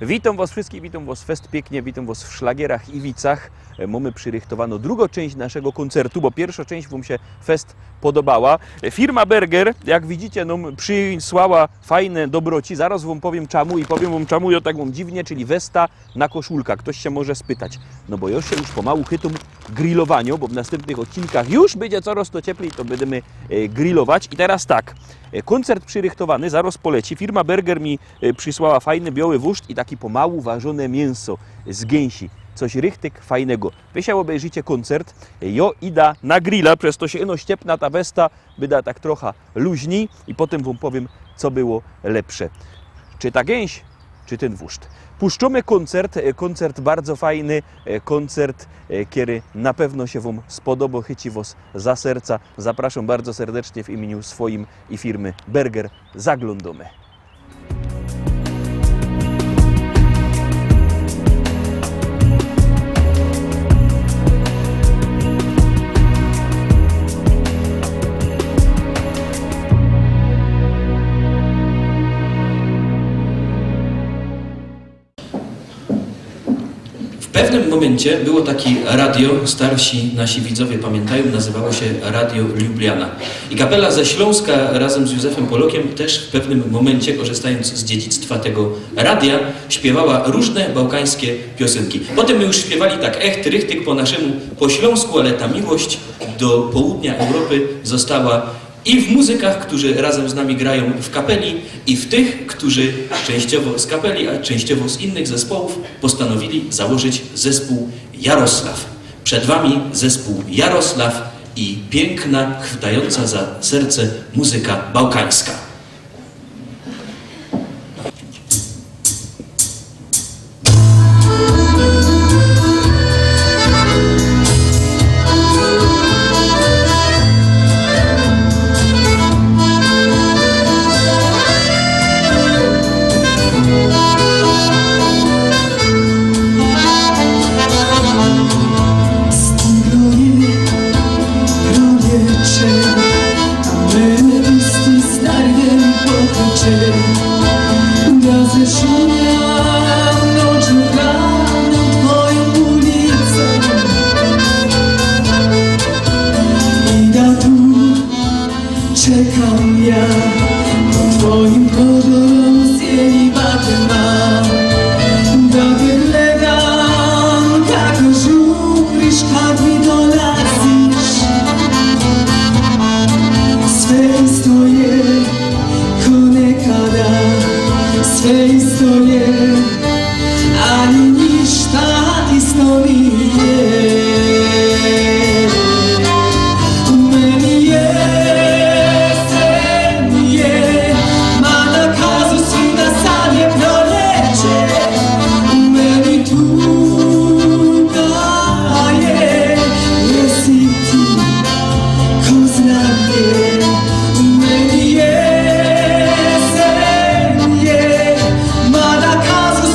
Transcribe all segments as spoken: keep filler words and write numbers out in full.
Witōm wŏs wszyskich, witōm wŏs fest piyknie, witōm wŏs w Szlagierach i Wicach. E, mōmy przirychtowano drugõ czynść naszego kōncertu, bo piyrszŏ czynść wōm sie fest podobała. E, firma Berger, jak widzicie, nōm przisłała fajne dobroci. Zarŏz wōm powiym czamu i powiym wōm czamu jŏ tak mōm dziwnie, czyli westa na koszulka. Ftoś sie może spytać. No bo jŏ sie już pomału chytōm grillowaniŏ, bo w nastympnych ôdcinkach już bydzie corŏz to cieplij, to bydymy, e, grillować. I teroz tak, e, kōncert przirychtowany, zarŏz poleci. Firma Berger mi, e, przisłała fajny bioły wuszt i taki pomału warzōne miynso z gynsi. Coś richtig fajnego. Wy sie ôbejrzycie kōncert, e, jŏ ida na grilla, bez to sie ino ściepna ta westa, byda tak trocha luźni i potym wōm powiym, co było lepsze. Czy ta gynś, czy tyn wuszt. Puszczōmy kōncert, e, kōncert bardzo fajny, e, kōncert, e, kery na pewno sie wōm spodobŏ, chyci wŏs za serca. Zapraszōm bardzo serdecznie w imiyniu swojim i firmy Berger. Zaglōndōmy. W pewnym momencie było takie radio, starsi nasi widzowie pamiętają, nazywało się Radio Ljubljana. I kapela ze Śląska razem z Józefem Polokiem też w pewnym momencie, korzystając z dziedzictwa tego radia, śpiewała różne bałkańskie piosenki. Potem my już śpiewali tak echt, richtig po naszemu, po śląsku, ale ta miłość do południa Europy została i w muzykach, którzy razem z nami grają w kapeli, i w tych, którzy częściowo z kapeli, a częściowo z innych zespołów postanowili założyć zespół Jarosław. Przed wami zespół Jarosław i piękna, chwytająca za serce muzyka bałkańska. Czekam ja pod twoim podolom z celibatem, a do tych legan, kako żukrisz, kad mi dolasisz. Swej stoje, kone kada, swej stoje, ani niszta isto mi je. Meni jesen je, ma nakazu swi na sanie proleće. Meni tuta je, jesi ti, ko zna gdje. Meni jesen je, ma nakazu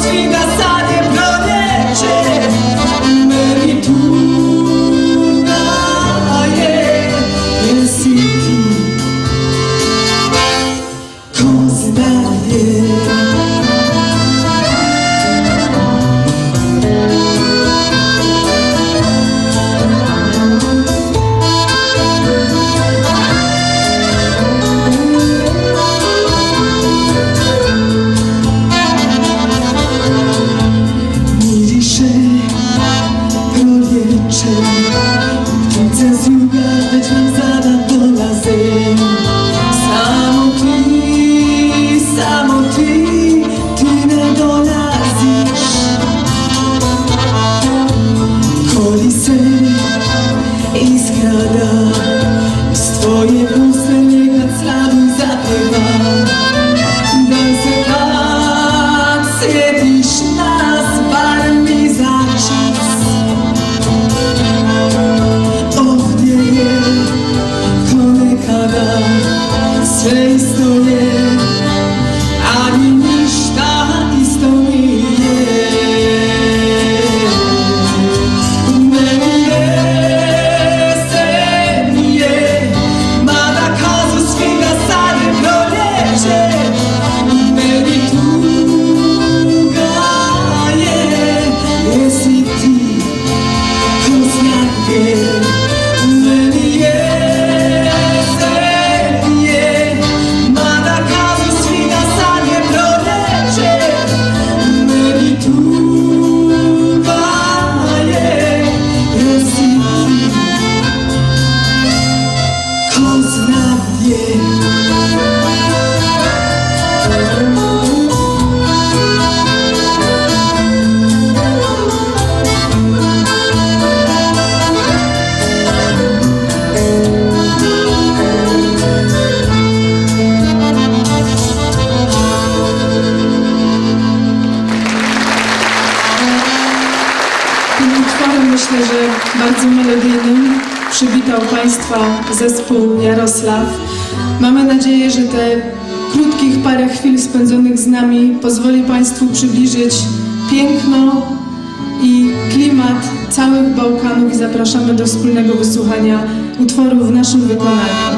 Myślę, że bardzo melodyjnym przywitał Państwa zespół Jarosław. Mamy nadzieję, że te krótkich parę chwil spędzonych z nami pozwoli Państwu przybliżyć piękno i klimat całych Bałkanów i zapraszamy do wspólnego wysłuchania utworu w naszym wykonaniu.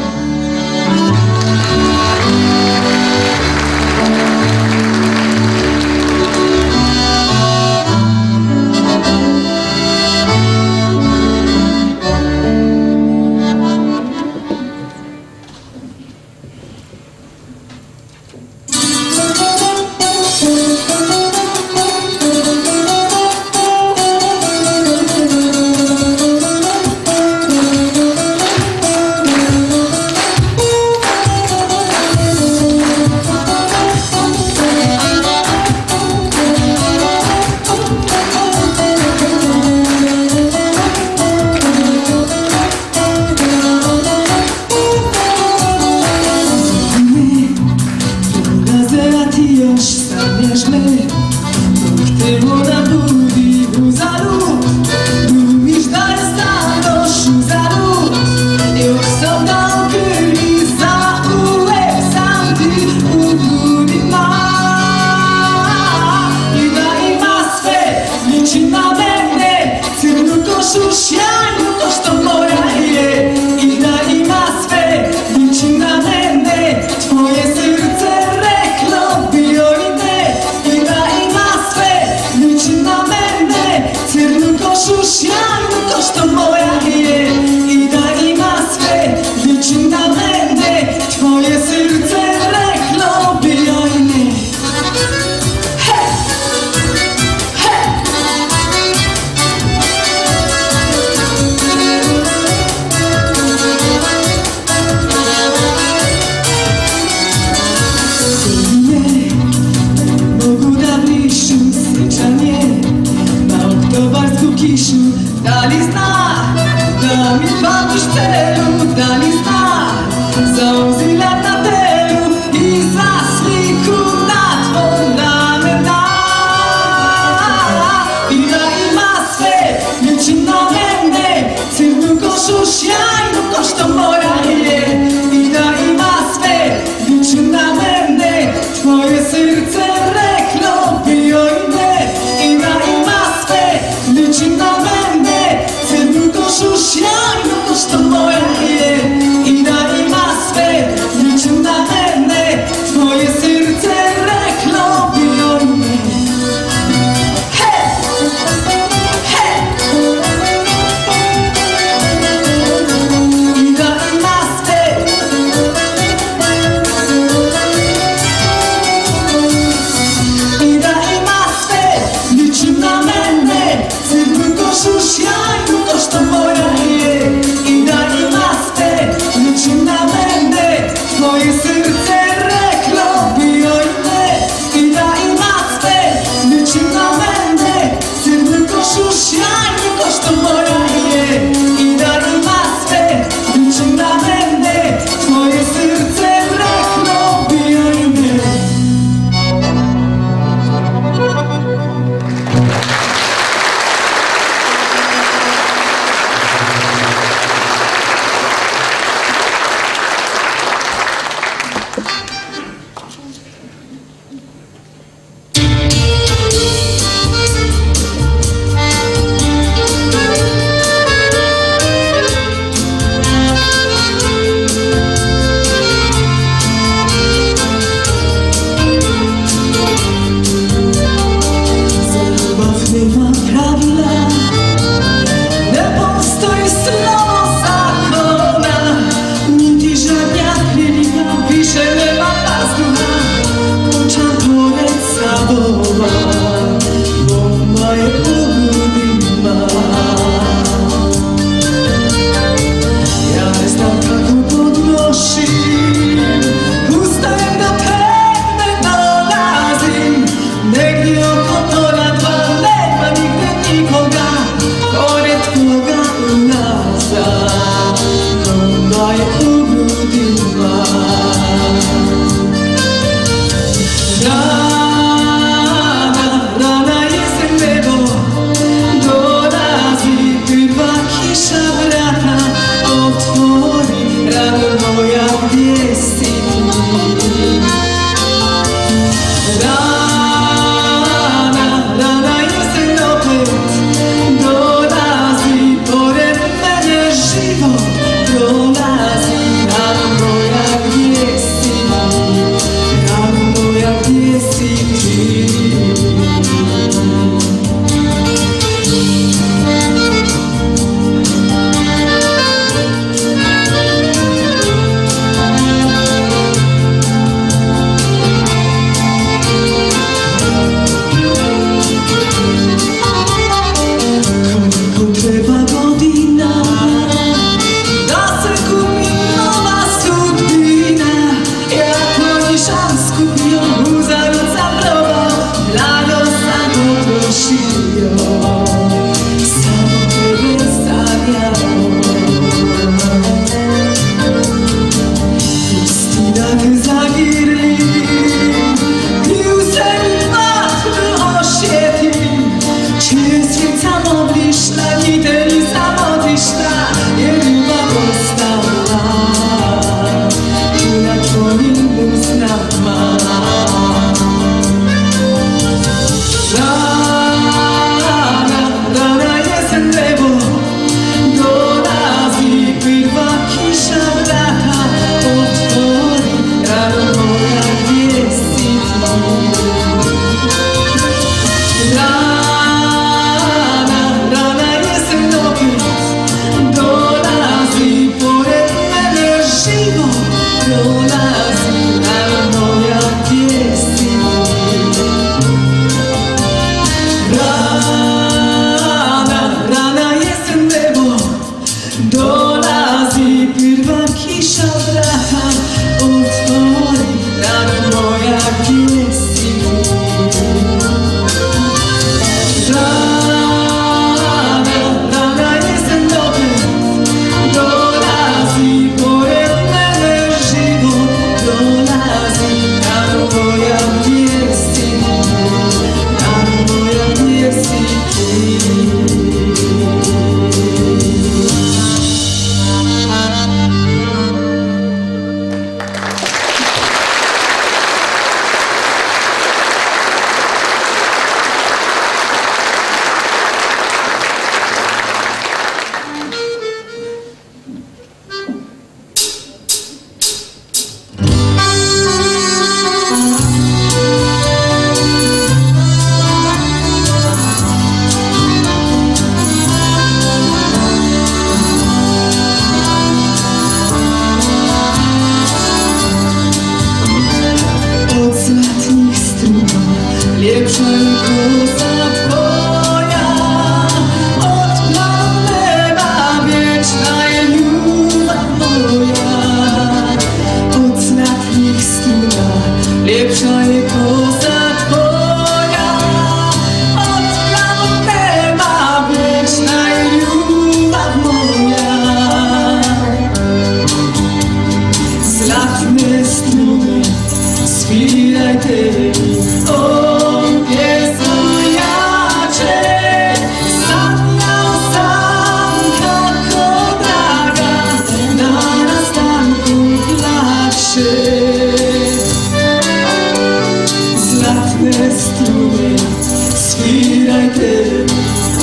Svirajte,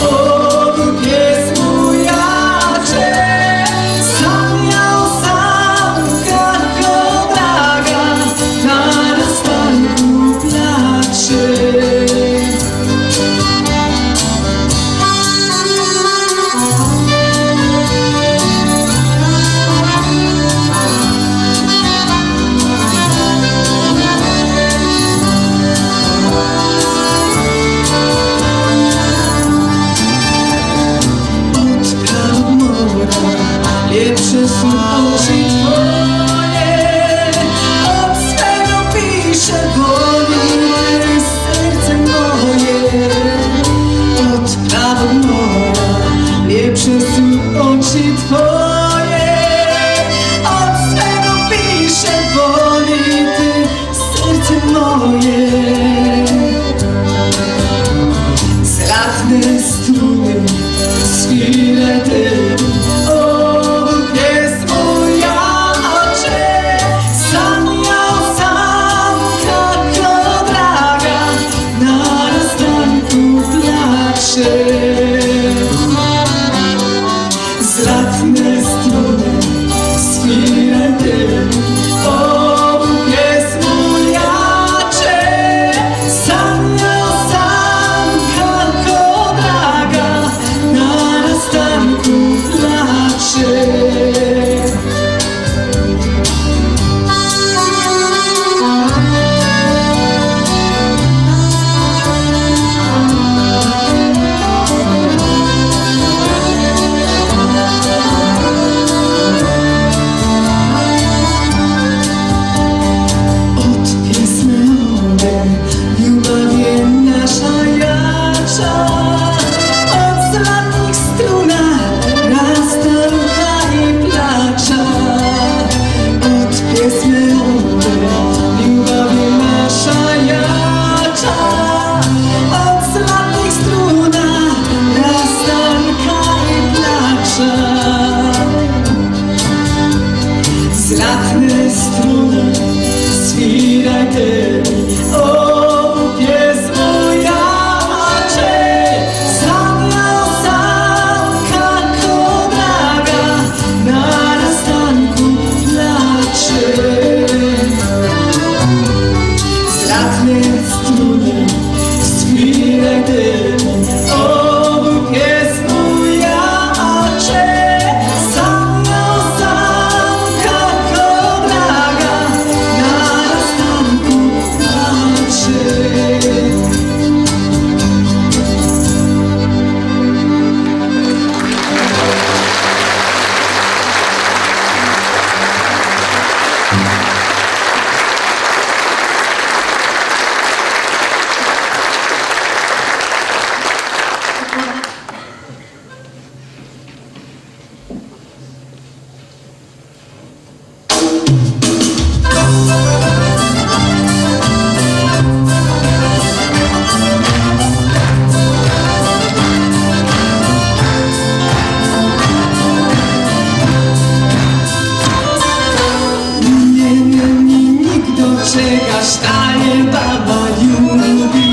o, pjesmu jače, sam ja sam kako draga, na rastanku plače. Od pravog mora ljepše su oči tvoje, od svega više voli srce moje. Od pravog mora ljepše su oči tvoje, od svega više voli te srce moje. Zlatne strune, svirajte ovu pjesmu jače, sanjao sam kako draga na rastanku plače. Zlatne strune, svirajte ovu pjesmu jače, sanjao sam kako draga na rastanku plače. Od pjesme ove ljubav je naša jača, od zlatnih struna rastanka i plača. Od pjesme ove ljubav je naša jača, od zlatnih struna rastanka i plača. Zlatne strune, svirajte ovu pjesmu jače, sanjao sam kako draga na rastanku plače. Zlatne strune, svirajte ovu pjesmu jače, sanjao sam kako draga na rastanku plače. Nije mi nikdo čega, šta je baba ljubi.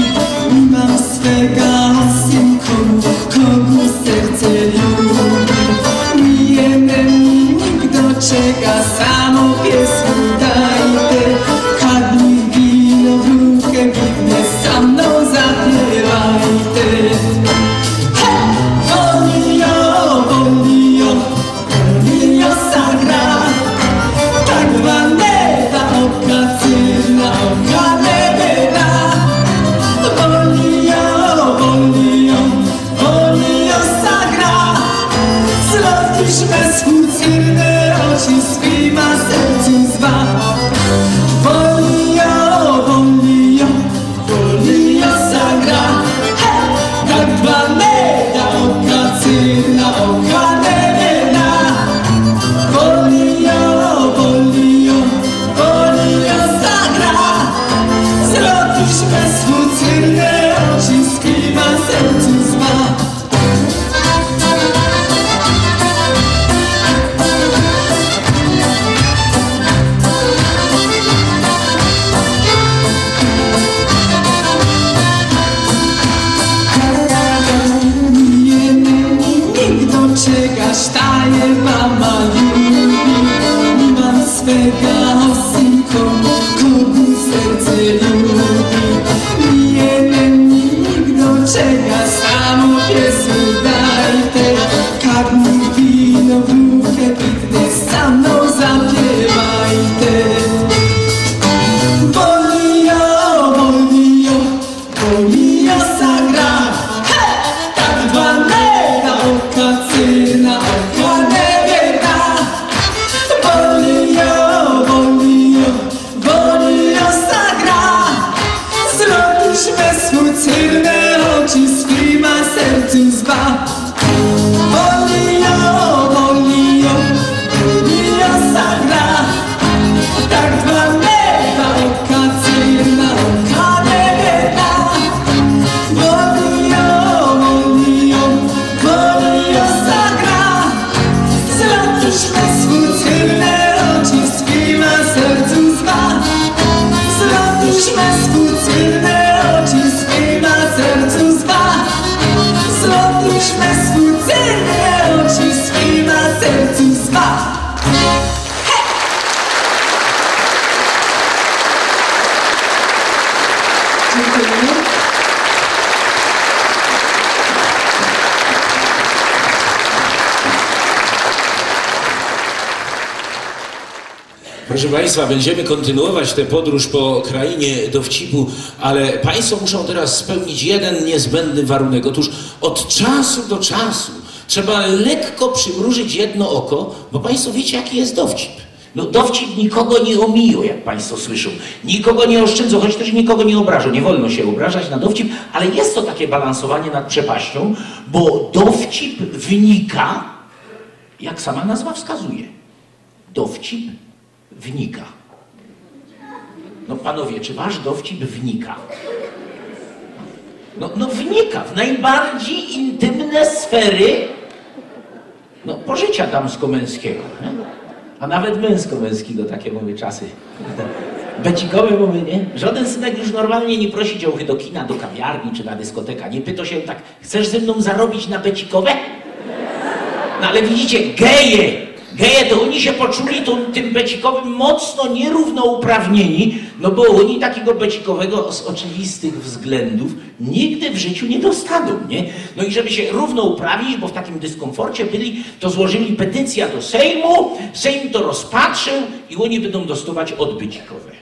Imam svega osim komu, komu srce ljubi. Nije mi nikdo čega, samo pjesmu dajte. Kad mi vino u ruke bigne, sa mnom zapjevajte. He! Volio, volio, volio sam ga, takva neda, oka crna, oka nebena. Volio, volio, volio sam ga, zlotiš me svu, crne oči svima srcu zva. Volio, volio, volio sam ga, he, takva neda, oka crna, oka nebena. Volio, volio, volio sam ga, zlotiš me svu, crne oči svima srcu zva. Mama lubi, mam swego synka, kogo serce lubi. Niy miem nigdy czego, samo piesu dejcie. Kadni wino w rōnce pitne, ze mnōm zaśpiywejcie. Wolno, wolno, Wolno sa gra, he! Tak dwa mega, o kacyna, o kanebieta. Wolno, wolno, wolno sa gra. Zlotuś me smucylne ôczi, swima sercu zwa. Wolno, wolno, wolno sa gra. Tak dwa mega, o kacyna, o kanebieta. Wolno, wolno, wolno sa gra. Zlotuś me smucylne ôczi, swima sercu zwa. Zlotuś me smucylne ôczi, swima sercu zwa. Zlotuś me smucylne ôczi, swima sercu zwa. Dziękujemy. Proszę Państwa, będziemy kontynuować tę podróż po krainie dowcipu, ale Państwo muszą teraz spełnić jeden niezbędny warunek. Otóż od czasu do czasu trzeba lekko przymrużyć jedno oko, bo Państwo wiecie, jaki jest dowcip. No, dowcip nikogo nie omijał, jak Państwo słyszą. Nikogo nie oszczędzał, choć też nikogo nie obrażał. Nie wolno się obrażać na dowcip, ale jest to takie balansowanie nad przepaścią, bo dowcip wnika, jak sama nazwa wskazuje. Dowcip wnika. No panowie, czy wasz dowcip wnika? No, no wnika w najbardziej intymne sfery, no, pożycia damsko-męskiego, nie? A nawet męsko-męskiego, takie mamy czasy. Becikowe mamy, nie? Żaden synek już normalnie nie prosi cię do kina, do kawiarni czy na dyskotekã. Nie pyta się tak: „Chcesz ze mną zarobić na becikowe?” No ale widzicie, geje, geje, to oni się poczuli tą, tym becikowym mocno nierównouprawnieni, no bo oni takiego becikowego z oczywistych względów nigdy w życiu nie dostaną, nie? No i żeby się równouprawnić, bo w takim dyskomforcie byli, to złożyli petycjã do Sejmu, Sejm to rozpatrzył i oni będą dostawać odbycikowe.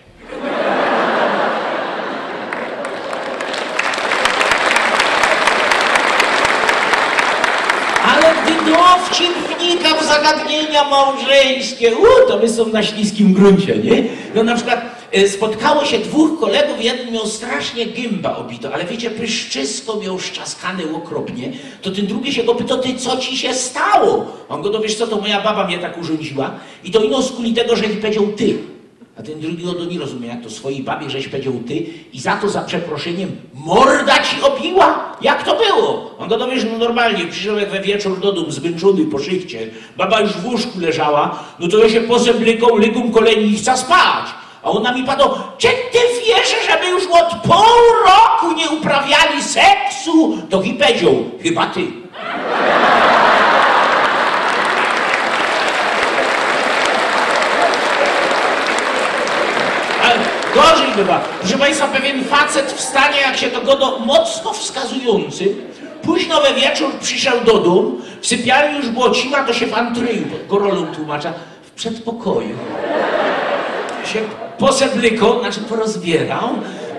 Ale gdy dowcip wnika w zagadnienia małżeńskie, u, to my są na śliskim gruncie, nie? No na przykład, e, spotkało się dwóch kolegów, jeden miał strasznie gymba obito, ale wiecie, pyszczysko miał szczaskane okropnie, to ten drugi się go pytał: „Ty, co ci się stało?” A on go: „No wiesz co, to moja baba mnie tak urządziła i to ino skuli tego, że ci powiedział ty.” A ten drugi go nie rozumie, jak to swojej babie żeś powiedział ty i za to, za przeproszeniem, morda ci obiła? Jak to było? On go: „No wiesz, no normalnie, przyszedł jak we wieczór do domu, zmęczony po szychcie, baba już w łóżku leżała, no to ja się pozeblykał, lygum koleni i chca spać. A ona mi padło: „Czy ty wiesz, że my już od pół roku nie uprawiali seksu?” To i powiedział: „Chyba ty”. Ale gorzej bywa. Proszę Państwa, pewien facet w stanie, jak się to godo, mocno wskazującym, późno we wieczór przyszedł do domu, w sypialni już było cima, to się w antryju, gorolą tłumaczę, w przedpokoju się poseblykał, znaczy porozbierał,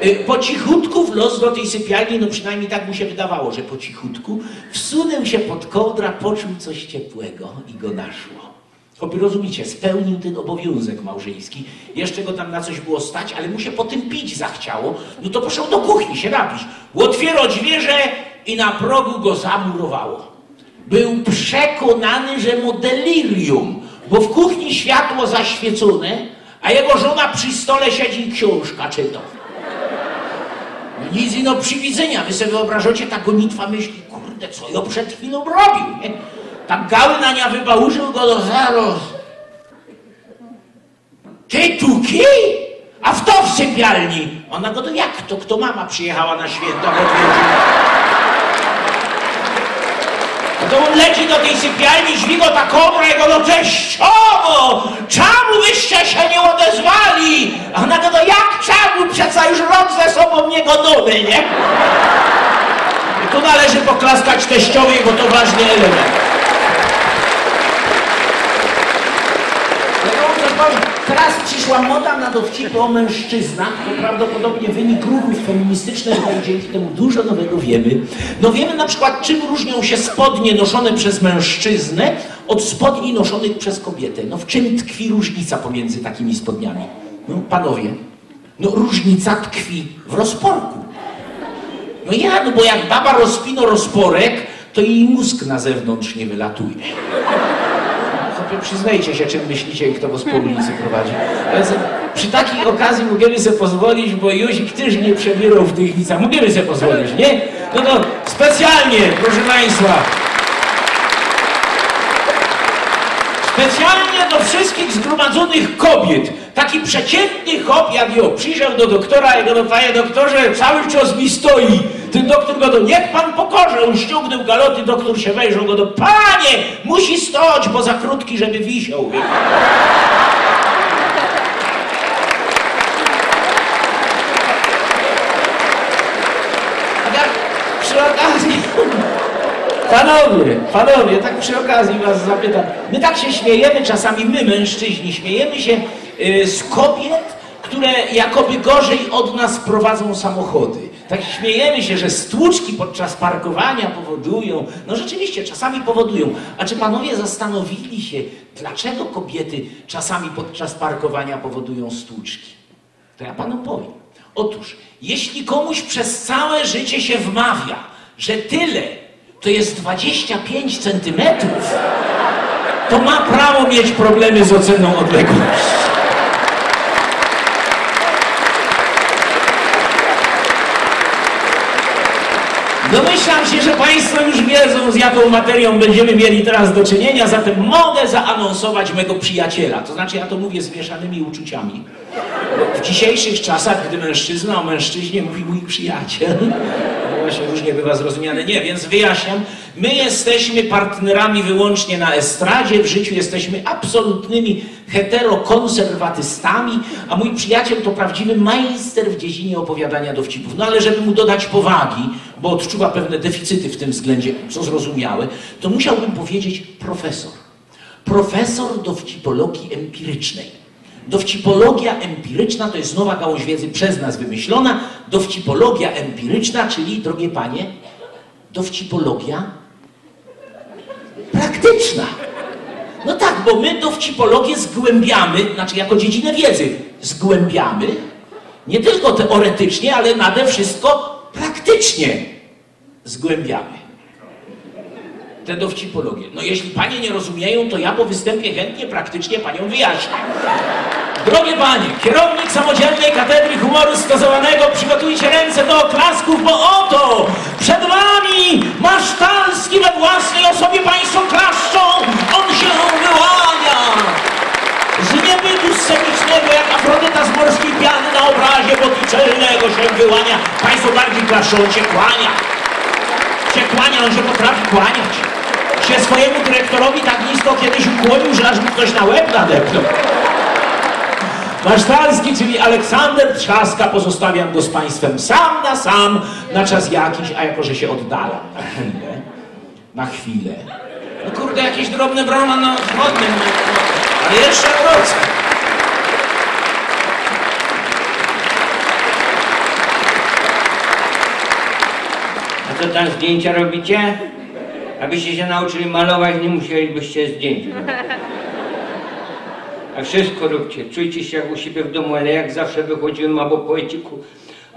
y, po cichutku wlazł do tej sypialni, no przynajmniej tak mu się wydawało, że po cichutku, wsunął się pod kołdra, poczuł coś ciepłego i go naszło. Chłopie, rozumiecie, spełnił ten obowiązek małżeński, jeszcze go tam na coś było stać, ale mu się po tym pić zachciało, no to poszedł do kuchni się napić. Otwiera dwierze i na progu go zamurowało. Był przekonany, że mu delirium, bo w kuchni światło zaświecone, a jego żona przy stole siedzi i książka czyta. No nic, ino przywidzenia. Wy sobie wyobrażacie, ta gonitwa myśli: „Kurde, co ja przed chwilą robił, nie?” Tak gały na nią wybałużył, go do zaroz. „Ty tu kij? A kto w sypialni?” Ona go: „To jak to, kto, mama przyjechała na święta w odwiedzin”. To ôn leci do tyj sypialni, dźwigŏ ta kobra i gŏdŏ: „Teściowo, czamu wyście sie niy ôdezwali?” A ôna gŏdŏ: „Jak czamu? Przeca już rok ze sobōm niy gŏdōmy, niy?” I tu należy poklaskać teściowi, bo to ważny element. No ja wōm coś pōwiym. Teroz prziszła moda na dowcipy ô mynszczyznach. To prawdopodobnie wynik ruchōw feministycznych, no i dziynki tymu dużo nowego wiymy. No wiymy na przikłŏd, czym rōżniōm sie spodnie noszōne bez mynszczyznã ôd spodni noszōnych bez kobiytã. No w czym tkwi rōżnica pomiyndzy takimi spodniami? No, panowie, no rōżnica tkwi w rozporku. No ja, no bo jak baba rozpinŏ rozporek, to jij mōzg na zewnōntrz niy wylatuje. Chopie, prziznejcie sie, czym myślicie i fto wŏs po ulicy prowadzi. Wiync przi takij ôkazji możymy se pozwolić, bo Jōzik tyż niy przebiyrŏ w tych nicach. Możymy se pozwolić, niy? No to specjalnie, proszã państwa. Specjalnie do wszyskich zgrōmadzōnych kobiyt. Taki przeciyntny chop jak jŏ prziszoł do doktōra i gŏdŏ: „Panie doktorze, cały czas mi stoi”. Tyn doktōr gŏdŏ: „Niych pan pokoże”. Ôn ściōngnōł galoty, doktōr sie wejrzoł, gŏdŏ: „Panie, musi stoć, bo za krōtki, żeby wisioł”. A tak przi ôkazji, panowie, panowie, tak przi ôkazji wŏs zapytōm. My tak sie śmiejymy, czasami my, mynszczyźni, śmiejymy sie y, z kobiyt, kere jakoby gorzej ôd nas prowadzōm samochody. Tak śmiejymy sie, że stłuczki podczas parkowaniŏ powodujōm. No rzeczywiście, czasami powodujōm. A czy panowie zastanowili sie, dlaczego kobiyty czasami podczas parkowaniŏ powodujōm stłuczki? To ja panu powiym. Ôtōż, jeśli kōmuś bez cołke życie sie wmawia, że tyle to je dwadzieścia pięć centymetrōw, to mo prawo mieć problemy z ôcenōm ôdległości. Domyślam sie, że państwo już wiedzōm, z jakōm materiōm bydymy mieli teroz do czyniynio, zatym mogã zaanōnsować mego przijacela. To znaczy, ja to mōwiã z mieszanymi uczuciami. W dzisiejszych czasach, gdy mynszczyzna ô mynszczyźnie mōwi mōj przijaciel, to właśnie rōżnie bywa zrozumiane. Niy, wiync wyjaśniōm. My jesteśmy partnerami wyłōncznie na estradzie, w życiu jesteśmy absolutnymi heterokōnserwatystami, a mōj przijaciel to prawdziwy majster w dziedzinie ôpowiadaniŏ dowcipōw. No ale żeby mu dodać powagi, bo ôdczuwa pewne deficyty w tym wzglyndzie, co zrozumiałe, to musiałbym powiedzieć profesor. Profesor dowcipologii empirycznej. Dowcipologia empiryczna to je nowa gaōńź wiedzy, bez nas wymyślōna. Dowcipologia empiryczna, czyli, drogie panie, dowcipologia praktyczna. No tak, bo my dowcipologiã zgłębiamy, znaczy jako dziedzinã wiedzy zgłębiamy, niy tylko teoretycznie, ale nade wszystko praktycznie zgłębiamy te dowcipologie. No jeśli panie niy rozumiejōm, to ja po występie chętnie, praktycznie paniōm wyjaśniã. Drogie panie, kierownik Samodzielnej Katedry Humoru Stosowanego, przigotujcie rynce do oklaskōw, bo ôto przed wami Masztalski we własnyj ôsobie, państwo klaszczōm, ôn sie wyłania z niebytu scenicznego, jak Afrodyta z Morskij Piany na ôbrazie Botticelliego sie wyłania. Państwo bardzij klaszczōm, ôn sie kłania. Sie kłania, ôn sie potrafi kłaniać. Sie swojymu dyrektorowi tak nisko kiedyś ukłōniōł, że aż mu ftoś na łeb nadepnōł. Masztalski, czyli Aleksander Trzaska, pozostawiōm go z państwym sam na sam na czas jakiś, a jako że sie ôddalōm na chwilę, na chwilę. No kurde, jakeś drobne brōna na wschodnim, no, ale jeszcze wrōcã. A co tam zdjyńcia robicie? Abyście sie nauczyli malować, niy musielibyście zdjyńć robić. A wszystko rōbcie, czujcie sie jak u siebie w dōmu, ale jak zawsze wychodziłem abo po eciku,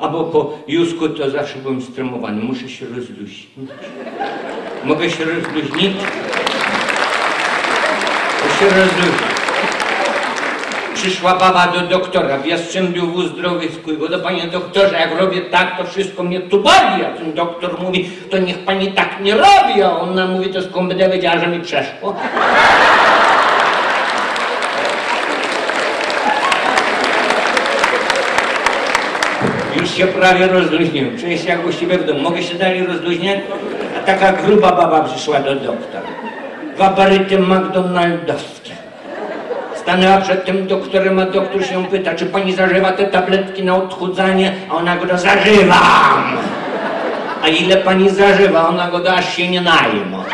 abo po Jusku, to zawsze bōłbym strymowany. Muszę sie rozluźnić. Mogę sie rozluźnić? Mogę sie rozluźnić. Prziszła baba do doktora w Jastrzębiu Uzdrowiskōm i gŏdŏ: „Panie doktorze, jak robiã tak, to wszystko mie tu boli”. A tyn doktor mōwi: „To niych pani tak niy robi”. A ôna mōwi: „To skōnd byda wiedziała, że mi przeszło?” Już się prawie rozluźniłem. Czuję się jak u siebie w domu. Mogę się dalej rozluźniać? A taka gruba baba przyszła do doktora. Gabaryty McDonaldowskie. Stanęła przed tym doktorem, a doktor się pyta: „Czy pani zażywa te tabletki na odchudzanie?” A ona gada: „Zażywam!” „A ile pani zażywa?” Ona gada: „Aż się nie najmę”.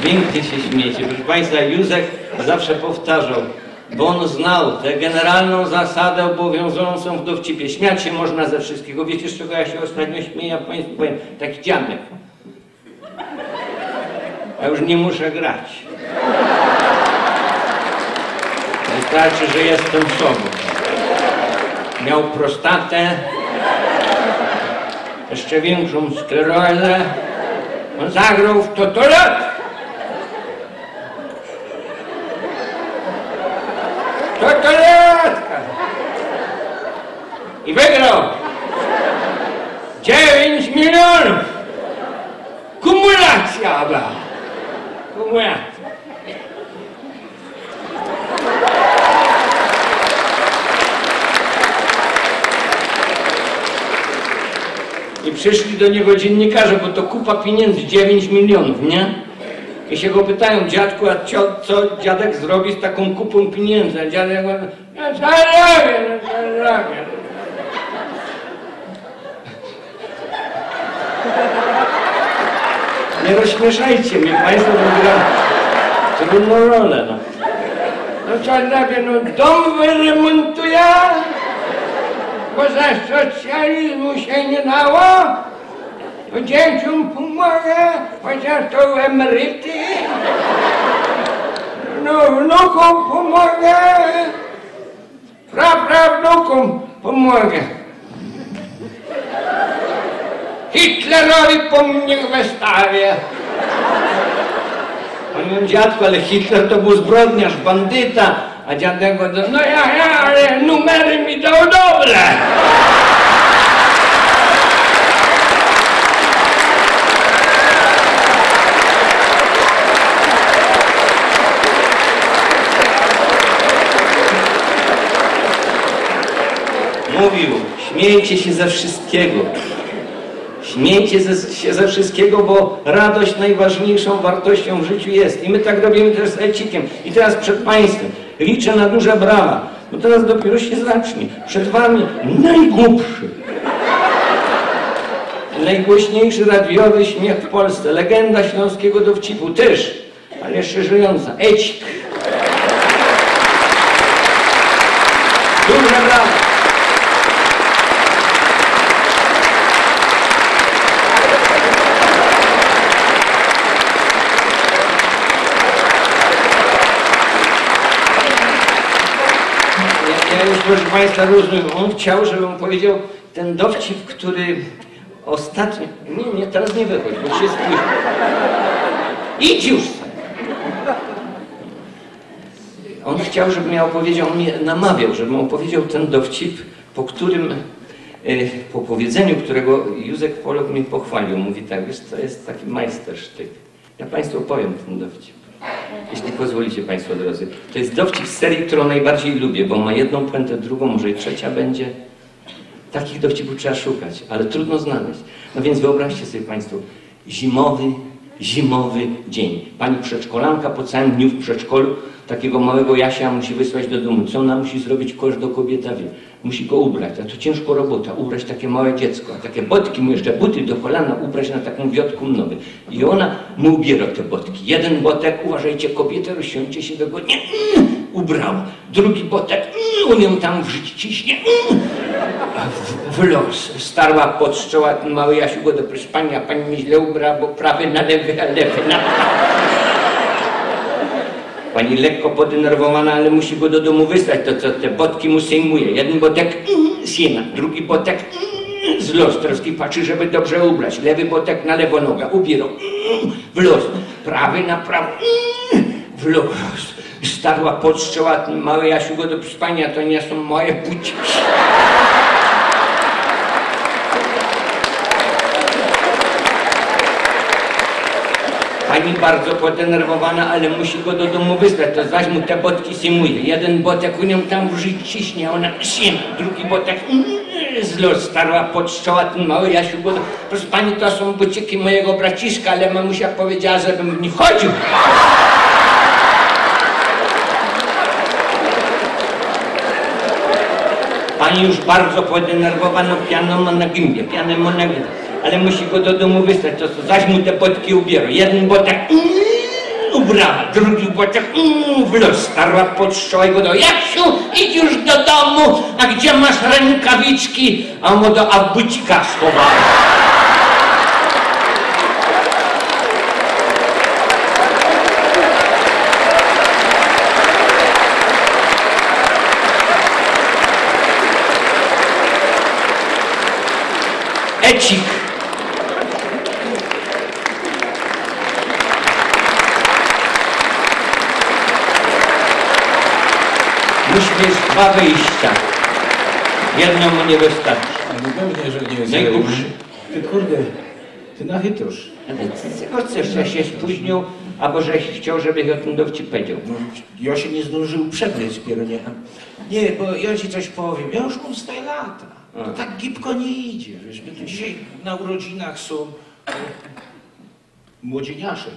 Pięknie się śmiejecie. Proszę państwa, Józef zawsze powtarzał, bo on znał tę generalną zasadę obowiązującą w dowcipie. Śmiać się można ze wszystkiego. Wiecie, z czego ja się ostatnio śmieję? Ja państwu powiem. Taki dziadek. Ja już nie muszę grać. Wystarczy, że jestem sobą. Miał prostatę, jeszcze większą sklerozę. On zagrał w totolotka. Totolotka. I wygrał. Dziewięć milionów. Kumulacja była. Kumulacja. I przyszli do niego dziennikarze, bo to kupa pieniędzy, dziewięć milionów, nie? I się go pytają: „Dziadku, a co, co dziadek zrobi z taką kupą pieniędzy?” A dziadek mówi: „No co robię, no co robię?” Nie rozśmieszajcie mnie państwo, bo gram trudną rolę, no. „No co robię, no dom wyremontuję, bo za socjalizmu się nie dało. No dzieciom pomogę, chociaż to emeryty. No wnukom pomogę. Praprawnukom pomogę. Hitlerowi pomnik wystawię”. Oni mówią: „Dziadku, ale Hitler to był zbrodniarz, bandyta”. A dziadek gada: „No ja, ja, ale numery mi dał dobre”. Mówił: „Śmiejcie się ze wszystkiego. Śmiejcie ze, się ze wszystkiego, bo radość najważniejszą wartością w życiu jest”. I my tak robimy też z Ecikiem. I teraz przed państwem liczę na duże brawa, bo teraz dopiero się zacznie. Przed wami najgłupszy, najgłośniejszy radiowy śmiech w Polsce. Legenda śląskiego dowcipu też, ale jeszcze żyjąca. Ecik. Duże brawa. Ja, ja już, proszę państwa, rozumiem. On chciał, żebym powiedział ten dowcip, który ostatnio... Nie, nie, teraz nie wychodź, bo się spóźnię. Idź już! On chciał, żebym ja opowiedział, on mnie namawiał, żebym opowiedział ten dowcip, po którym, e, po powiedzeniu którego Józek Polak mnie pochwalił. Mówi tak: „Wiesz co, jest taki majstersztyk”. Ja państwu powiem ten dowcip, jeśli pozwolicie państwo drodzy. To jest dowcip z serii, którą najbardziej lubię, bo ma jedną puentę, drugą, może i trzecia będzie. Takich dowcipów trzeba szukać, ale trudno znaleźć. No więc wyobraźcie sobie państwo, zimowy, zimowy dzień. Pani przedszkolanka po całym dniu w przedszkolu takiego małego Jasia musi wysłać do domu. Co ona musi zrobić? Każda kobieta wie. Musi go ubrać, a to ciężko robota, ubrać takie małe dziecko. A takie botki mu jeszcze, buty do kolana, ubrać na taką wiotką nogę. I ona mu ubiera te botki. Jeden botek, uważajcie, kobiety, rozsiądźcie się wygodnie, mm, ubrała. Drugi botek, mm, on ją tam w żyć ciśnie, mm, w, w los. Starła, podstrzała, ten mały Jasiu go do prospania: „Pani mi źle ubrała, bo prawy na lewy, a lewy na prawy”. Pani lekko podenerwowana, ale musi go do domu wysłać, to co, te botki mu sejmuje. Jeden botek, mm, zjima, drugi botek, mm, z los, troski patrzy, żeby dobrze ubrać. Lewy botek na lewo noga, ubiera, mm, w los, prawy na prawo, mm, w los. Starła, podstrzała, ten mały Jasiu go do prospania: „To nie są moje buciki”. Pani bardzo podenerwowana, ale musi go do domu wysłać, to zaś mu te botki symuje. Jeden botek u nią tam w żyj ciśnie, a ona sima, drugi botek, mm, zlo starła, podstrzała, ten mały Jasiu go do... Proszę pani, to są buciki mojego braciszka, ale mamusia powiedziała, żebym w nich chodził. Pani już bardzo podenerwowana, pianę ma na gębie, pianę ma na gębie. Ale musi go do domu wysłać, to, to zaś mu te botki ubiorę. Jeden botek, mm, ubrała, drugi botek, mm, w los starła, podstrzała i go do: „Jasiu, idź już do domu, a gdzie masz rękawiczki?” A on do: „A w bucikach schowałem”. Ecik. Musi mieć dwa wyjścia. Jedno mu nie wystarczy. No pewnie, że nie. Najgłupszy. Ty kurde, ty na chytrz. Ale ty, ty chcesz, że się spóźnił, albo żeś chciał, żebyś o tym dowcip powiedział. No, ja się nie zdążył przebrać dopiero, nie? Nie, bo ja ci coś powiem. Ja już mam swoje lata. To tak gibko nie idzie, wiesz, my tu dzisiaj na urodzinach są, e, młodzieniaszek.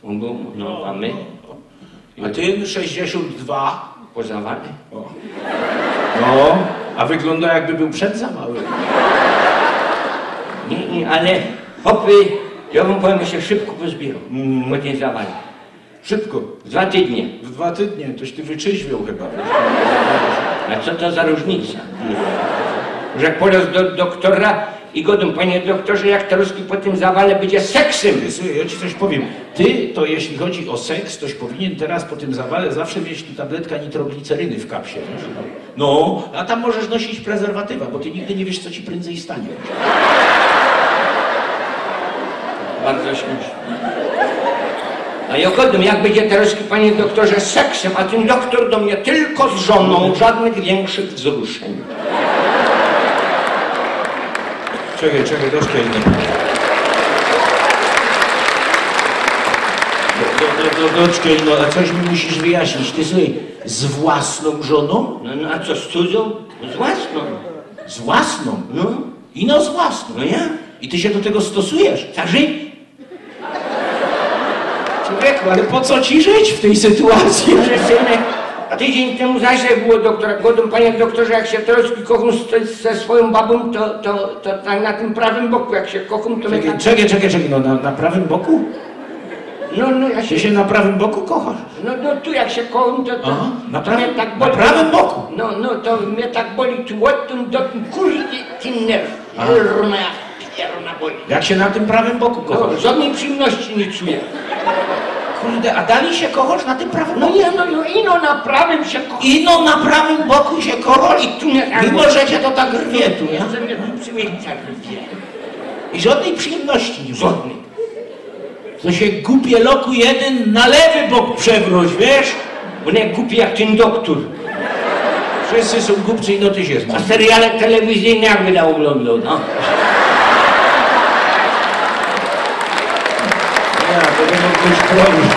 On był, no, a my? A ty sześćdziesiąt dwa. Po zawale. O. No, a wygląda, jakby był przed zawałem. Nie, nie, ale chłopy, ja wam powiem, ja się szybko pozbierał. Mm. Po tym zawale. Szybko. W dwa tygodnie. W dwa tygodnie, toś ty wytrzeźwiał chyba. A co to za różnica? Że jak polazł do doktora i godōm: „Panie doktorze, jak to ruski po tym zawale będzie seksym?” Ty, słuchaj, ja ci coś powiem. Ty to, jeśli chodzi o seks, toś powinien teraz po tym zawale zawsze mieć tę tabletka nitrogliceryny w kapsie, wiesz? No, a tam możesz nosić prezerwatywa, bo ty nigdy nie wiesz, co ci prędzej stanie. Bardzo śmieszne. A ja godōm, jak będzie teraz, panie doktorze, seksym, a ten doktor do mnie: „Tylko z żoną, żadnych większych wzruszeń”. Czekaj, czekaj, doczkej no. Do, do, do, do, doczkej no, a coś mi musisz wyjaśnić. Ty, słuchaj, z własną żoną? No, no a co, z cudzą? Z własną. Z własną? No. Ino z własną. No ja. I ty się do tego stosujesz? Za żyć? Człowieku, ale po co ci żyć w tej sytuacji? Proszę, synek, tydzień temu zaś było doktora. Godōm: „Panie doktorze, jak się troszki kocham z, ze swoją babą, to, to, to tak na tym prawym boku, jak się kocham, to mnie tak...” Czekaj, czekaj, czekaj, no na, na prawym boku? No, no, ja się... Ty się na prawym boku kochasz? No, no, tu jak się kocham, to, to... Aha, na prawym, tak na prawym boku? No, no, to mnie tak boli tu odtąd do tym, kurde, ten nerw. Pierna, pierna boli. Jak się na tym prawym boku kochasz? No, żadnej przyjemności nie czuję. Kurde, a dalej się kochasz na tym prawym boku? No nie, no, no, ino na prawym się kocham. Ino na prawym boku się kochasz? I tu mnie tak... Mimo, że cię to tak rwie tu, nie? Że mnie tu przyjemnie tak rwie. I żadnej przyjemności nie ma. Żadnej. To się, głupie loku jeden, na lewy bok przewróć, wiesz? On jak głupi jak ten doktor. Wszyscy są głupcy, ino ty się... A zmarł. Seriale telewizyjne jak byda oglądał, no. Ja, to by mógł być problem.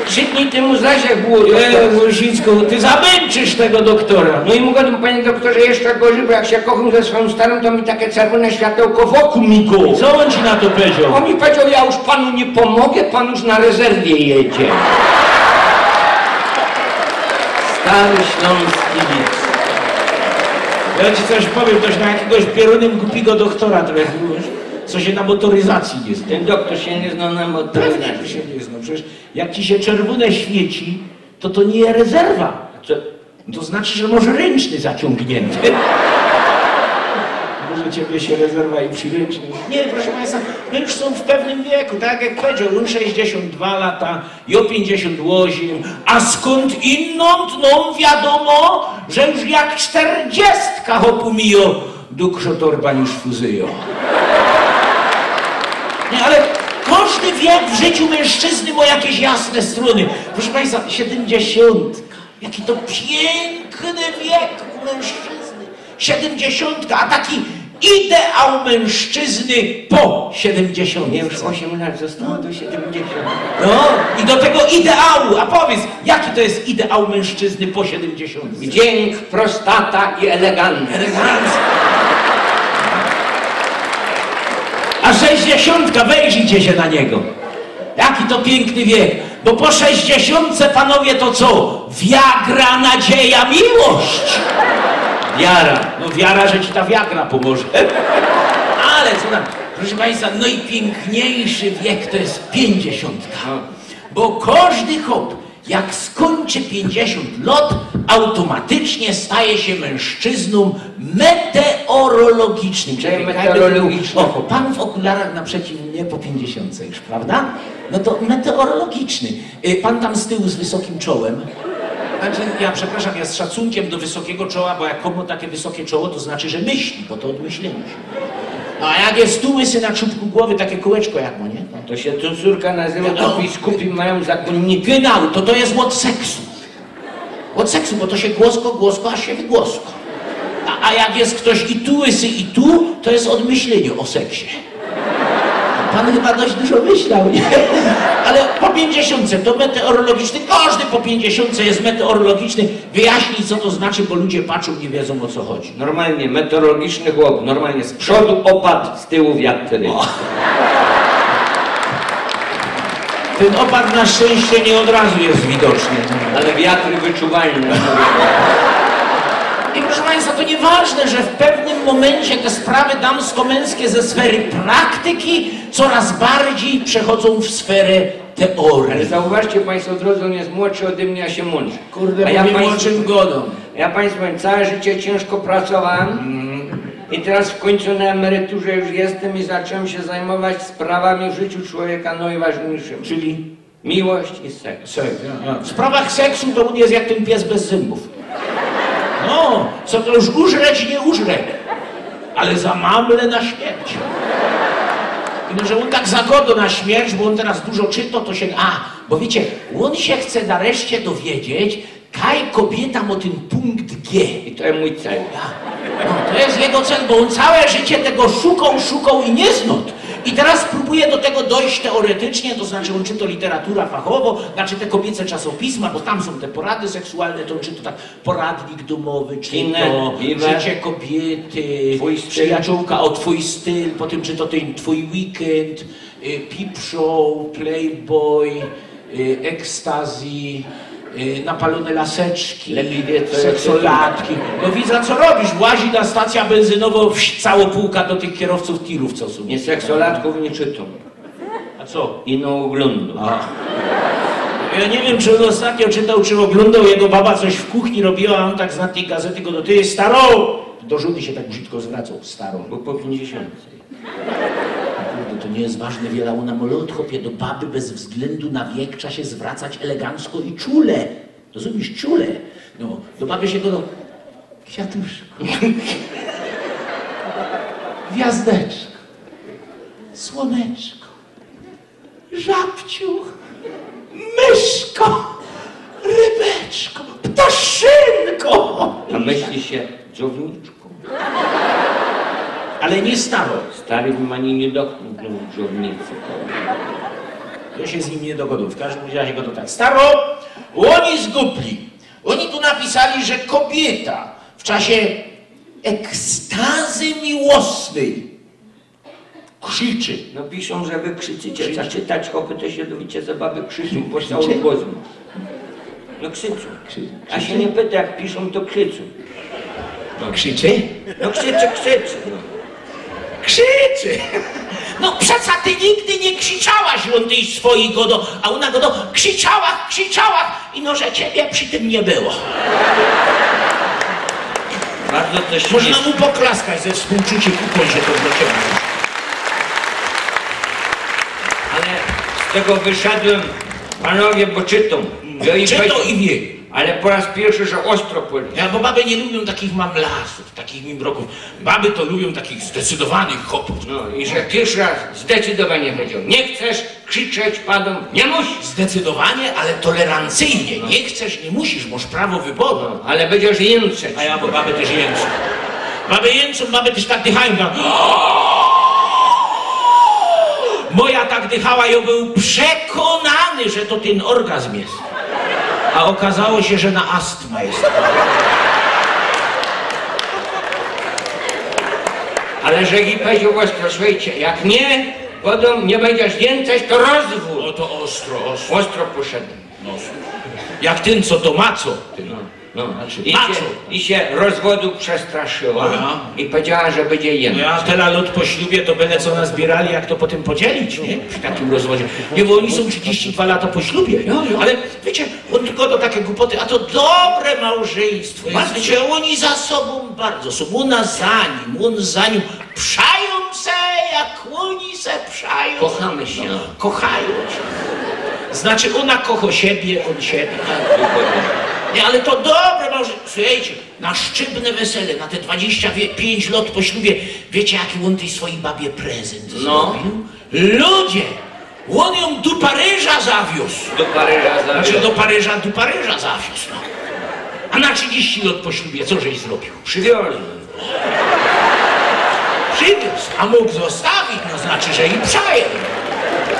Trzy dni temu zaś jak było... Jezu, Sicku, ty zamęczysz tego doktora. No i mu godōm: „Panie doktorze, jeszcze gorzej, bo jak się kocham ze swoją starą, to mi takie czerwone światełko wokół migło”. Co on ci na to powiedział? On mi powiedział: „Ja już panu nie pomogę, pan już na rezerwie jedzie”. Stary śląski wid. Ja ci coś powiem, toś na jakiegoś pierunem głupiego doktora trafiłeś, co się na motoryzacji nie zna. Ten doktor się nie zna na motoryzacji. Pewnie, że się nie zna. Przecież jak ci się czerwone świeci, to to nie jest rezerwa. Co? To znaczy, że może ręczny zaciągnięty. Może ciebie się rezerwa i przy ręcznym. Nie, proszę państwa, my już są w pewnym wieku, tak jak powiedział, on sześćdziesiąt dwa lata, jo pięćdziesiąt osiem, a skąd inąd, no, wiadomo, że już jak czterdziestka chopu mijo, dłuższo torba niż fuzyjo. Nie, ale każdy wiek w życiu mężczyzny ma jakieś jasne strony. Proszę państwa, siedemdziesiąt. Jaki to piękny wiek u mężczyzny. Siedemdziesiątka, a taki Ideał mężczyzny po siedymdziesiątce. Mie już osiem lat, zostało do siedymdziesiąt. No i do tego ideału, a powiedz, jaki to jest ideał mężczyzny po siedymdziesiątce? Wdzięk, prostata i eleganctwo. Eleganctwo. A sześćdziesiątka, wejrzyjcie się na niego. Jaki to piękny wiek. Bo po sześćdziesiątce, panowie, to co? Viagra, nadzieja, miłość. Wiara. No wiara, że ci ta Viagra pomoże. Ale co tam? Proszę państwa, najpiękniejszy wiek to jest pięćdziesiątka. Bo każdy chłop, jak skończy pięćdziesiąt lat, automatycznie staje się mężczyzną meteorologicznym. Czyli meteorologicznym. O, pan w okularach naprzeciw mnie po pięćdziesiątce już, prawda? No to meteorologiczny. Y, pan tam z tyłu z wysokim czołem. Znaczy, ja przepraszam, ja z szacunkiem do wysokiego czoła, bo jak komu takie wysokie czoło, to znaczy, że myśli, bo to od myślenia się. No a jak jest tu łysy na czubku głowy, takie kółeczko jak ma, nie? No. To się tu córka nazywa, to biskupi mają zakonnicę. Genau, to to jest od seksu. Od seksu, bo to się głosko, głosko, aż się wygłosko. A, a jak jest ktoś i tu łysy, i tu, to jest od myślenia o seksie. Pan chyba dość dużo myślał, nie? Ale po pięćdziesiątce to meteorologiczny, każdy po pięćdziesiątce jest meteorologiczny. Wyjaśnij, co to znaczy, bo ludzie patrzą, nie wiedzą, o co chodzi. Normalnie, meteorologiczny chłop, normalnie z przodu opad, z tyłu wiatry. O. Ten opad na szczęście nie od razu jest widoczny. Ale wiatry wyczuwalne. I proszę państwa, to nieważne, że w pewnym momencie te sprawy damsko-męskie ze sfery praktyki coraz bardziej przechodzą w sferę teorii. Ale zauważcie państwo, drodzy, on jest młodszy ode mnie, a się mądrze. Kurde, a ja mówię, państwu, o czym godam. Ja państwu powiem, całe życie ciężko pracowałem i teraz w końcu na emeryturze już jestem i zacząłem się zajmować sprawami w życiu człowieka najważniejszymi. Czyli? Miłość i seks. Seks, ja, ja. W sprawach seksu to on jest jak ten pies bez zębów. No, co to już użreć, nie użre. Ale zamamle na śmierć. I no, że on tak zagodo na śmierć, bo on teraz dużo czyto, to się... A, bo wiecie, on się chce nareszcie dowiedzieć, kaj kobieta ma ten punkt G. I to jest mój cel. Ja. No, to jest jego cel, bo on całe życie tego szukał, szukał i nie znot. I teraz próbuje do tego dojść teoretycznie, to znaczy on czyta literatura fachowo, znaczy te kobiece czasopisma, bo tam są te porady seksualne, to on czyta tak poradnik domowy, czy Kine, to piwe. Życie kobiety, Twój styl. Przyjaciółka o twój styl, potem czy to ten twój weekend, y, Peep Show, Playboy, y, Ekstazji, y, napalone laseczki, Lepiej wie, co seksolatki. No widzę, co robisz, łazi na stacja benzynowa, wsz-, całą półka do tych kierowców tirów, co są. Nie seksolatków nie czytam. A co? Ino oglądam. A. Ja nie wiem, czy on ostatnio czytał, czy oglądał, jego baba coś w kuchni robiła, a on tak z nad tej gazety go do... Ty, staro! Do żony się tak brzydko zwracał, staro. Bo po pięćdziesiątce. Kurde, to nie jest ważne, wiela ona ma lot, chłopie, do baby bez względu na wiek trzeba się zwracać elegancko i czule. Rozumiesz? Czule. No, do baby się go do... Kwiatuszku. Gwiazdeczko. Słoneczko. Żabciu. Myszko. Rybeczko. Ptaszynko. A myśli się, dzowniczką. Ale nie staro. Stary bym ani nie dotknął dżownicy. Ja się z nim nie dogoduję. W każdym razie go to tak. Staro, oni zgubli. Oni tu napisali, że kobieta w czasie ekstazy miłosnej krzyczy. No piszą, że wy krzyczycie. Krzyczy. Zaczytać chłopy, to się dowiecie, że baby krzyczą po całym głosu. No krzyczą. Krzyczy. A się nie pyta, jak piszą, to krzyczą. No. Krzyczy? No krzyczy, krzyczy. No. Krzyczy! No przeca ty nigdy nie krzyczałaś, on tej swojej godo, a ona godo, krzyczała, krzyczała i no, że ciebie przy tym nie było. Bardzo to śmieszne. Można mu poklaskać ze współczuciem, kupon się to wyciągnął. Ale z tego wyszedłem, panowie, bo czytam. Ja i Czytał powiedz- i wie. Ale po raz pierwszy, że ostro powiedział. Ja, bo baby nie lubią takich mamlasów, takich mimbroków. Baby to lubią takich zdecydowanych chłopów. No i że pierwszy raz zdecydowanie powiedział. Nie chcesz krzyczeć, padam, nie musisz. Zdecydowanie, ale tolerancyjnie. No. Nie chcesz, nie musisz, masz prawo wyboru. No, ale będziesz jęczeć. A ja, bo baby też jęczą. Baby jynczōm, baby tyż tak dychają, tak. Moja tak dychała, jŏ bōł przekōnany, że to tyn orgazm je. A ôkazało sie, że na astma je. Ale że i powiedział ostro, słuchejcie, jak nie, wodą nie będziesz jynczeć, to rozwód. No to ostro, ostro. Ostro poszedł. No. Jak tyn, co to ma co? Tyn. No. No. Znaczy, i, się, i się rozwodu przestraszyła i powiedziała, że będzie jynczeć. No ja tela lŏt po ślubie, to byle co nazbiyrali, jak to potym podzielić, nie? Przi takim rozwodzie. Nie, bo ôni sōm trzidziści dwa lata po ślubie. No, no. Ale wiycie, ôn gŏdŏ take głupoty, a to dobre małżyństwo je. Bardzo. Wiycie, ôni za sobōm bardzo sōm, ôna za nim, ôn za niōm. Przajōm se, jak ôni se przajōm. Kochamy się. No, kochajōm sie. Znaczy, ôna kochŏ siebie, ôn siebie. Tak, dokładnie. Nie, ale to dobre małże-, słuchejcie, na szczebne wesele, na te dwadzieścia pięć lŏt po ślubie, wiycie, jaki ôn tyj swojij babie prezynt zrobiōł? Ludzie! Ôn jōm do Paryża zawiōz. Do Paryża zawiōz. Znaczy, do Paryża, do Paryża zawiōz, no. A na trzidziści lŏt po ślubie, co żeś zrobiōł? Prziwiōz. Prziwiōz, a mōg zostawić, no znaczy, że i przajōm.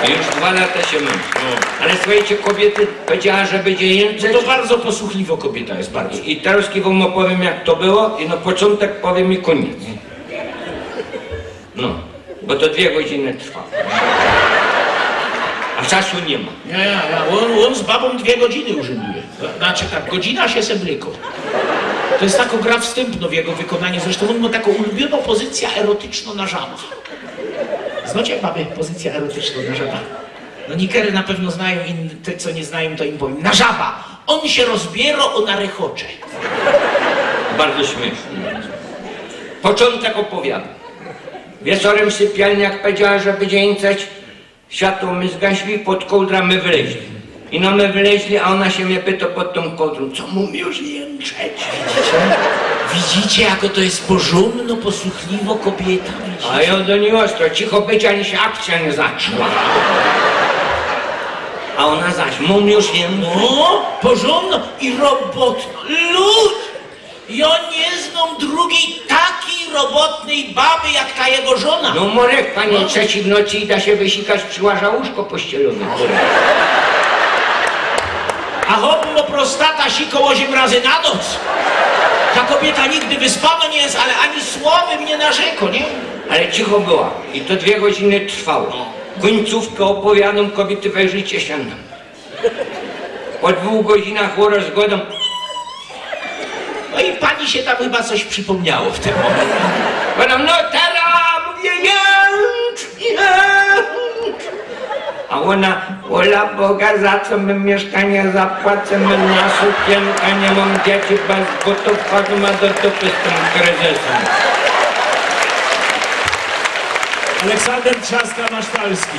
I już dwa lata sie mōm. No. Ale słuchejcie, kobiety powiedziała, że będzie jynczeć. No to bardzo posłuchliwŏ kobieta je, bardzo. I, i terŏz wōm ôpowiym, jak to było, i na poczōntek powiym i kōniec. No, bo to dwie godziny trwa. A czasu niy ma. Nie, nie, nie. Ôn, ôn z babōm dwie godziny urzynduj. Znaczy tak, godzina sie seblykŏ. To je takŏ gra wstōmpnŏ w jego wykōnaniu. Zresztōm ôn mŏ takŏ ulubionŏ pozycyjŏ erotycznŏ na żabach. Znŏcie, baby, pozycyjŏ erotycznŏ na żabach? No, niykery na pewno znajōm, in-, te, co niy znajōm, to im powiym. Na żaba! Ôn sie rozbiyrŏ, ôna rechocze. Bardzo śmieszne. Poczōntek ôpowiadōm. Wieczorym w sypialni, jak powiedziała, że bydzie jynczeć, światło my zgaśli, pod kołdra my wleźli. I no my wleźli, a ôna sie mie pytŏ pod tōm kołdrōm: „Co, mōm już jynczeć?” Widzicie? Widzicie, jako to je porzōndno, posłuchliwŏ kobieta? Widzicie? A jŏ do nij ôstro: „Cicho być, ani sie akcyjŏ niy zaczła”. A ôna zaś: „Mōm już jynczeć?” No, porzōndno i robotno. Ludzie! Jŏ niy znōm drugij takij robotnyj baby, jak ta jego żōna. No, może, panie, o trzecij w nocy ida sie wysikać, przi łaża łóżko pościelōne. A chop mŏ prostata, sikŏ ôziym razy na noc. Ta kobieta nigdy wyspana niy je, ale ani słowym niy narzykŏ, niy? Ale cicho była i to dwie godziny trwało. Kōńcōwka, ôpowiadōm, kobiety, wejrzyjcie sie na mie. Po dwōch godzinach ôrŏz gŏdōm. No i pani sie tam chyba coś przypōmniało w tym momencie. Gŏdōm: „No tera”, mówię, „jynczeć, jynczeć”. A ôna: „Ôla Boga, za co my miyszkanie zapłacymy, na sukienkã niy mōm, dzieci bez butōw, chodzōm do dupy z tym kryzysym”. Aleksander Trzaska-Masztalski.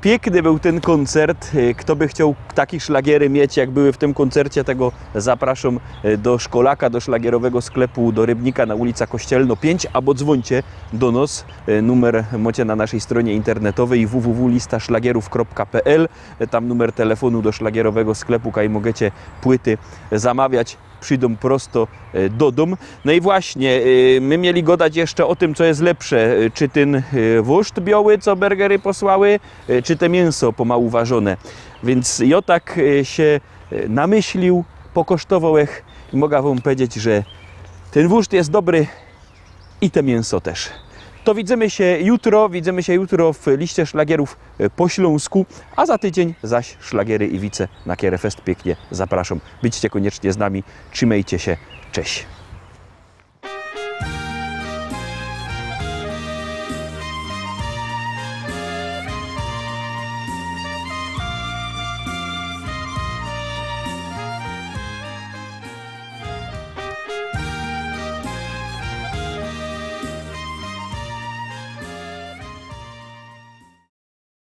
Piykny bōł tyn kōncert. Kto by chcioł take szlagiery mieć, jak były w tym kōncercie, tego zapraszōm do Szkolaka, do szlagierowego sklepu, do Rybnika na ulica Kościelno pięć, abo dzwōńcie do nos. Numer mocie na naszyj strōnie internetowyj w w w lista szlagierōw kropka p l. Tam numer telefōnu do szlagierowego sklepu, kaj mogiecie płyty zamawiać. Przidōm prosto do dōm. No i właśnie, my mieli gŏdać jeszcze ô tym, co je lepsze. Czy tyn wurszt bioły, co burgery posłały, czy te miynso pōmału warzōne. Wiync jŏ tak sie namyślił, pokosztowoł ech i moga wōm powiedzieć, że tyn wurszt je dobry. I te miynso tyż. To widzymy sie jutro, widzymy sie jutro w liście szlagierōw po ślōnsku, a za tydziyń zaś szlagiery i wice na Kierefest piyknie zapraszōm. Bydźcie kōniecznie z nami, trzimejcie sie, cześć.